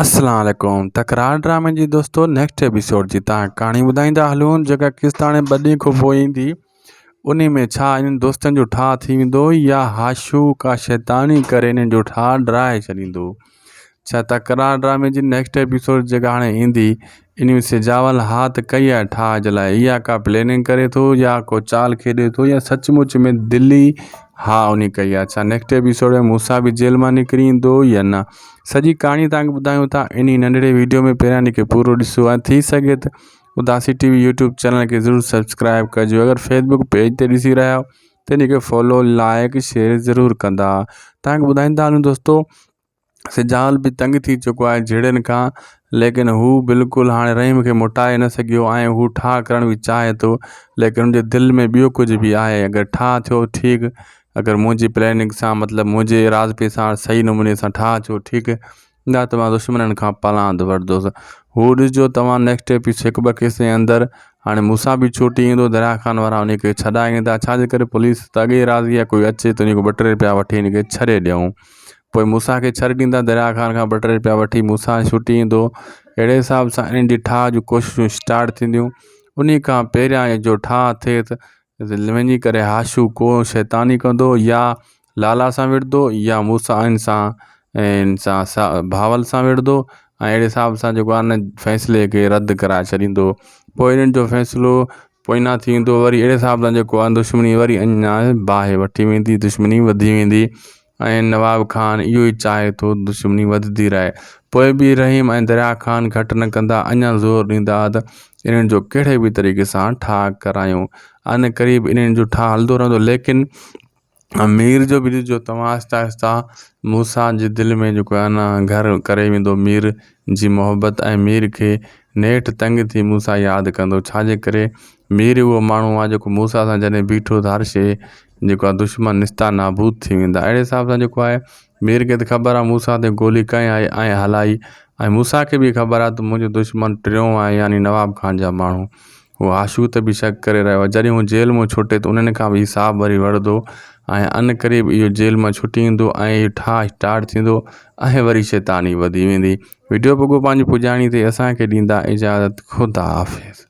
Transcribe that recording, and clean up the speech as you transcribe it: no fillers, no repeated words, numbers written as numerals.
السلام عليڪم تڪرار ڊرامي جي دوستو نيڪسٽ ايپيسوڊ جي تان ڪهاڻي ٻڌائيندا هلون جيڪا قسط هاڻي ٻه ڏينهن کان پوء ايندي انهي ۾ ڇا انهن دوستن جو ٺاهه ٿي ويندو يا هاشو ڪا شيطاني ڪري انهن جو ٺاهه ڊاهي ڇڏيندو ڇا تڪرار ڊرامي جي نيڪسٽ ايپيسوڊ جيڪا هاڻي ايندي انهي ۾ سجاول هات ڪئي آهي ٺاهه جي لاء اها ڪا پلاننگ ڪري ٿو يا ڪو چال کيڏي ٿو يا سچ مچ ۾ دلي ها انهي ڪئي آهي ڇا نيڪسٽ ايپيسوڊ ۾ موسيٰ به جيل مان نڪري ايندو يا نه سڄي ڪهاڻي توهان کي ٻڌايون ٿا انهي ننڍڙي ويڊيو ۾ پهريان ان کي پورو ڏسو ۽ ٿي سگهي ته اداسي ٽي وي يوٽيوب چينل کي ضرور سبسڪرائب ڪجو اگر فيسبوڪ پيج تي ڏسي رهيا آهيو ته ان کي فالو لائڪ شيئر ضرور ڪندا توهان کي ٻڌائيندا هلون دوستو سجال به تنگ ٿي چڪو آهي جهيڙن کان ليڪن هو بلڪل هاڻي رحيم کي موٽائي نه سگهيو ۽ هو ٺاهه ڪرڻ به چاهي ٿو ليڪن ان جي دل ۾ ٻيو ڪجهه به آهي اگر ٺاهه ٿيو ٺيڪ اگر منهنجي پلاننگ سان مطلب منهنجي راضپي سان صحيح نموني سان ٺاهه ٿيو ٺيڪ نه ته مان دشمنن کان پلاند وٺندس هو ڏسجو توهان نيڪسٽ ايپيسوڊ هڪ ٻه قسط جي اندر هاڻي مون سان به ڇوٽي ايندو دريا خان وارا ان کي ڇڏائي ايندا ڇا جي ڪري پوليس ته اڳي ئي راضي آهي ڪوئي اچي ته ان کان ٻه ٽي روپيا وٺي ان کي ڇڏي ڏيون پوء موسيٰ کي ڇڏي ڏيندا دريا خان کان ٻه ٽي روپيا وٺي موسيٰ ڇٽي ايندو اهڙي حساب سان انهن جي ٺاهه جون ڪوششون اسٽارٽ ٿينديون ان کان پهريان جو ٺاهه ٿئي ته وڃي ڪري هاشو ڪو شيطاني ڪندو يا لالا سان وڙهندو يا موسيٰ ان سان ان سان بهاول سان وڙهندو ۽ اهڙي حساب سان جيڪو آهي نه فيصلي کي رد ڪرائي ڇڏيندو پوء انهن جو فيصلو پوئنا ٿي ويندو وري اهڙي حساب سان جيڪو آهي دشمني وري اڃا باهه وٺي ويندي دشمني وڌي ويندي ۽ نواب خان اهو ئي چاهي ٿو ته دشمني وڌندي رهي. پوء به رحيم ۽ دريا خان گهٽ نه ڪندا، اڃا زور ڏيندا ته انهن جو ڪهڙي به طريقي سان ٺاهه ڪرايون. ان قريب انهن جو ٺاهه هلندو رهندو ليڪن مير جو به ڏسجو توهان آهستي آهستي موسيٰ جي دل ۾ جيڪو آهي نه گهر ڪري ويندو مير جي محبت ۽ مير کي نيٺ تنگ ٿي موسيٰ ياد ڪندو ڇاجي ڪري مير اهو ماڻهو آهي جيڪو موسيٰ سان جڏهن بيٺو ته هر شيء جيڪو آهي دشمن نستا نابود ٿي ويندا اهڙي حساب سان جيڪو آهي مير کي ته خبر آهي موسيٰ تي گولي ڪنهن آئي ۽ هلائي ۽ موسيٰ کي به خبر آهي ته منهنجو دشمن ٽيون آهي يعني نواب خان جا ماڻهو هو هاشو ته به شڪ ڪري رهيو آهي جڏهن هو جيل مان ڇٽي ته انهن کان به حساب وري وڙهندو ۽ ان قريب اهو جيل مان ڇٽي ايندو ۽ اهو ٺاهه اسٽارٽ ٿيندو ۽ وري شيطاني وڌي ويندي وڊيو پڳو پنهنجي پڄاڻي تي اسان کي ڏيندا اجازت خدا حافظ.